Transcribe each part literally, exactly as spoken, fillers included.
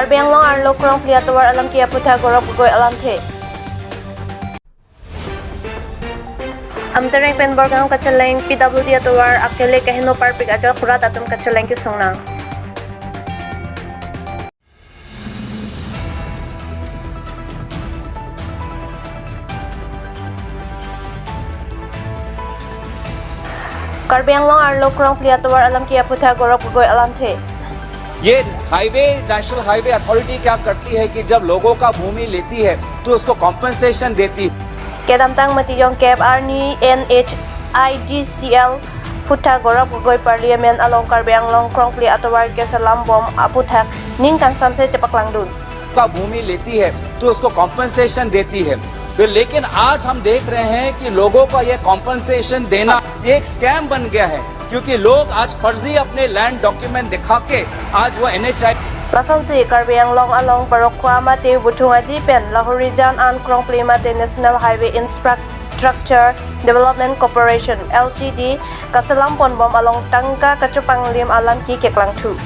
Karbi Anglong arlo krongphli atovar alam ke aphuthak Gaurav Gogoi alamthe. Amtereng pen Borgaon kacheleng P W D atovar akele keheno parpik ajok rat atum kacheleng kesung nang. Karbi Anglong arlo krongphli atovar alam ke aphuthak Gaurav Gogoi alamthe. ये highway, national highway authority क्या करती है कि जब लोगों का भूमि लेती है तो उसको कॉम्पेंसेशन देती है। Kedamtang mati jong kep arni N H I D C L aphuthak Gaurav Gogoi Parliament along Karbi Anglong krongphli atovar keselam bom aphuthak ning kangsamse chepaklangdun. का भूमि लेती है तो उसको कॉम्पेंसेशन देती है। तो लेकिन आज हम देख रहे हैं कि लोगों का ये कॉम्पेंसेशन देना ये एक स्कैम बन गया है, क्योंकि लोग आज फर्जी अपने लैंड डॉक्यूमेंट दिखा के आज वो NHI Lasonsi Karbi Anglong along Parokkhua mate Buthung Aji pen Lahorijan an krongphli mate National Highway Infrastructure Development Corporation L T D kaselam ponbom along tangka kachopanglim alam ke keklangthu.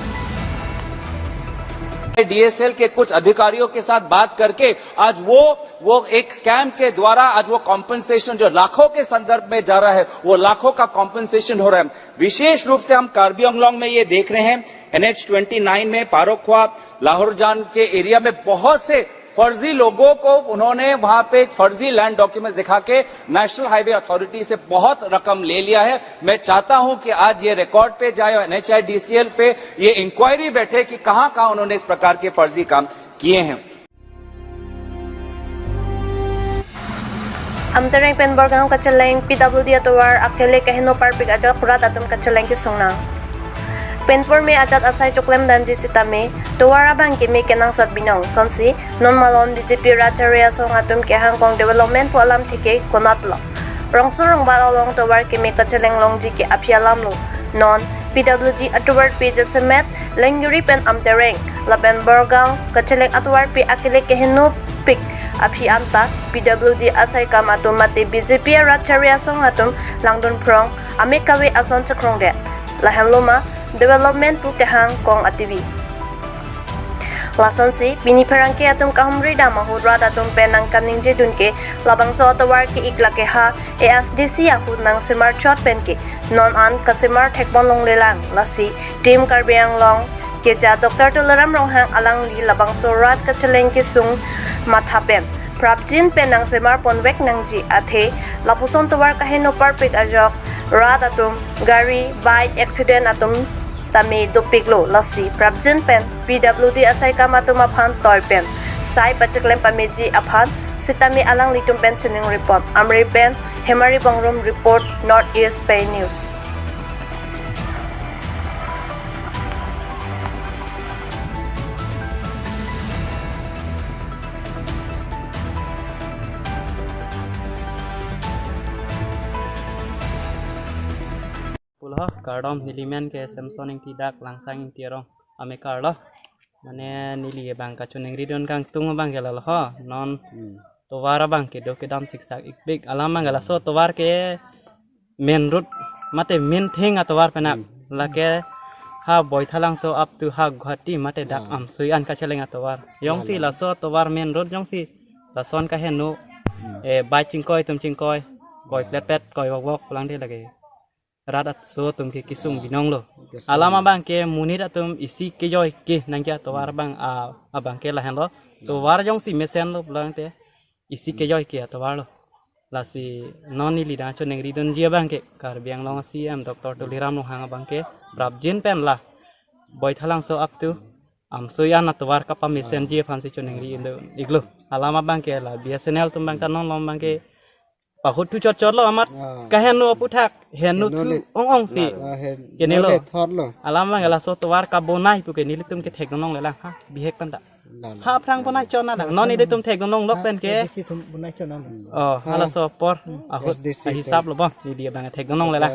DSL के कुछ अधिकारियों के साथ बात करके आज वो वो एक स्कैम के द्वारा आज वो कॉम्पेंसेशन जो लाखों के संदर्भ में जा रहा है, वो लाखों का कॉम्पेंसेशन हो रहा है। विशेष रूप से हम कार्बी आंगलोंग में ये देख रहे हैं, एनएच ट्वेंटी नाइन में पारोखवा लाहौरजान के एरिया में बहुत से फर्जी लोगों को उन्होंने वहां पे एक फर्जी लैंड डॉक्यूमेंट दिखा के नेशनल हाईवे अथॉरिटी से बहुत रकम ले लिया है। मैं चाहता हूं कि आज ये रिकॉर्ड पे जाए और एनएचआईडीसीएल पे ये इंक्वायरी बैठे कि कहां कहां उन्होंने इस प्रकार के फर्जी काम किए हैं। Amtereng pen Borgaon kacheleng P W D atovar akele keheno parpik ajok rat atum kacheleng kesung nang. Penpor me ajat asai choklem damji sitame tovar abang keme kenangsot binong sonsi non malom B J P rat chari asong atum kehang kong development pu alamthe ke konatlo. Rongso rongbat along tovar keme kacheleng longji ke aphi alamlo. Non P W D atovar pi jasemet Lenggiri pen Amtereng lapen Borgaon kacheleng atovar pi akele kehenopik aphi anta P W D asai kam atum mate B J P arat chari asong atum langdun phrong ame kave ason chekrongdet. Lahenlo ma development pu kehang kong ativi. Lasonsi pini pherangke atum kahumri dam ahut rat atum pen nangkaningjedun ke labangso atovar ke-ik lake ha A S D C ahut nangsemar chot pen ke non an kasemar thekpon longlelang. Lasi Team Karbi Anglong keja Doctor Tuliram Ronghang alangli labangso rat kacheleng kesung matha pen prapjin pen nangsemar ponvek nangji athe lapuson tovar kaheno parpik ajok rat atum gari bike accident atum tame dopiklo. Lasi prapjin pen P W D asai kam atum aphan toi pen sai pacheklem pameji aphan sitame alanglitum pen chiningri pon. Amri pen Hemari Bongrung report, North East Pei News. Pulo, kardom, neli men ke Samson Ingti dak Langsang Ingti arong amekar lo. Mane neli abang kachoningridun kangtung abang ke lalo ho. Non tovar abang kedo kedam siksak ikpik. Alam abang ke laso tovar ke main road mate main thing atovar pen ak. Lake ha Boithalangso up to ha Guwahati mate dak Amsui an kacheleng atovar. Jongsi laso tovar main road jongsi lason kaheno, eh, bike chingkoi atum chingkoi, koi plet pet, koi wok wok pulang de lake rat aso atum ke kesung binong lo. Alam abang ke monit atum isi kejoi ke nangji atovar abang, a, abang ke lahenlo. Tovar jongsi mesen lo pulang te isi kejoi ke atovar lo. Lasi non neli dak choningridunji abang ke Karbi Anglong a CEM Doctor Tuliram Ronghang abang ke prapjin pen la Boithalangso up to Amsui an atovar kapamesenji aphansi choningri indo iklo. Alam abang ke la B S N L atum abang ta non malom abang ke pahut thu chot chot lo amat kaheno aphuthak heno thu ong ong si. Kene lo. Alam abang ke laso tovar kabonai pu ke nelitum ke thekdun longlelang ha bihek pen ta. Ha aphrang bonai chot na dang. Non nelitum thekdun longlok pen ke. Oh, halaso apor ahut ahisap lo bang. Neli abang thekdun longlelang.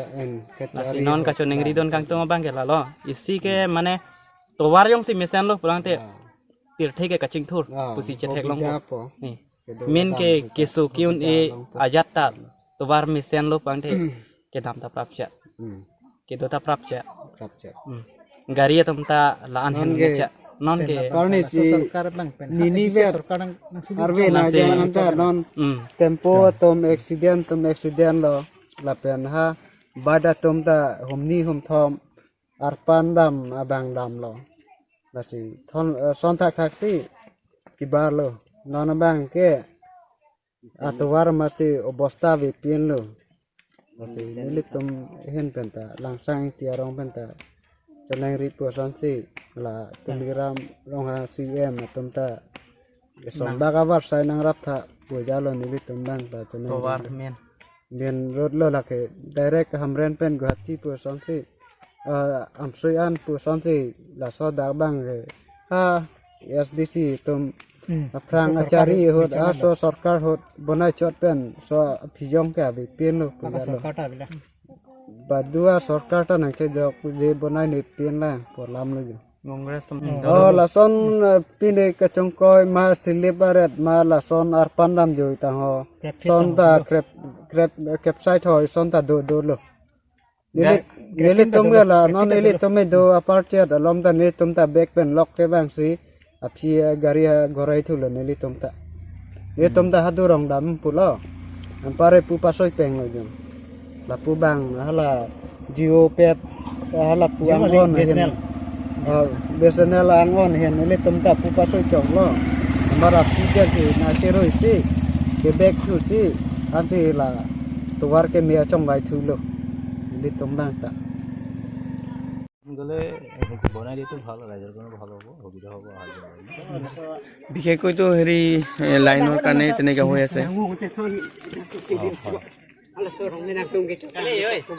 Lasi non kachoningridun kangtung abang ke lalo. Isi ke mane tovar jongsi mesen lo pulang te pirthe ke kachingthur pusi chethek longpo. Main ke keso ke-un-e ajat ta tovar mesen lo pulang te kedam ta prapcha. Kedo ta prapcha. Gari atum ta la-an hen mecha. Non ke. Karni si sorkar abang pen. Nini vet. Sorkar nang, nang sulit. Arve na nasi. Jangan anta non. Hmm. Tempo atum accident atum accident lo. Lapen ha bad atum ta humni humthom arpan dam abang damlo. Lasi thon, eh, son thakthak si kibar lo. Non abang ke atovar masi obosta vepin lo. Lasi nelitum ahin penta Langsang Ingti arong penta chenangri pu asonsi la Tuliram Ronghang C M atum ta eson bak avarsai nangrap tha pu jalo nelitum abang ta chenangri. Tovar men. Main road lo lake direct Hamren pen Guwahati pu asonsi, ah, Amsui an pu asonsi laso dak abang ke. Ha S D C atum, hmm, aphrang so sorkar achari ahut, bichar aso lo. Sorkar ahut bonai chot pen so aphi jong ke avepin lo pu jalo. Sorkar ta bila. Badu asorkar ta nangchejokje bonai nepin la pu alam lo jo. Congress atum. Hmm. Oh, lason, eh, pine kachongkoi ma silip aret ma lason arpan dam joi tang ho. Krep son ta krep, krep, eh, krep side ho son ta do, dolo. Neli, gra-, nelitum ke la, non nelitum do apar chet alom ta nelitum ta bag pen lok ke bang si aphi, eh, gari, eh, gorai thulo nelitum ta. Nelitum ta hadu rong dam pulo. Anpar pu pasoi peng lo jong. Lapu abang hala Jio pet, hala pu Jio ang-on B S N L ahin. Oh, B S N L ang-on ahin nelitum ta pu pasoi choklo. Anpar aphi ke si na cheroi si ke bag thu si ansi la tovar keme achongvai thulo. Nelitum abang ta. সোনকালে বনাই দিলে তো ভাল, ৰাইজৰ কাৰণে ভাল হ'ব, সুবিধা হ'ব, অহা যোৱা। বিশেষকৈ তো হেৰি, এ, লাইনৰ কাৰণে তেনেকে হৈ আছে।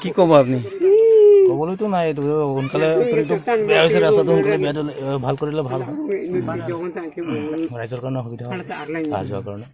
কি ক'ব আপুনি? ক'বলৈতো নাই, এইটো সোনকালে কৰিলে বেয়া হৈছে, ৰাস্তাটো সোনকালে বেয়া, এ, ভাল কৰিলে ভাল হয়। ৰাইজৰ কাৰণে সুবিধা হয়, অহা যোৱাৰ কাৰণে।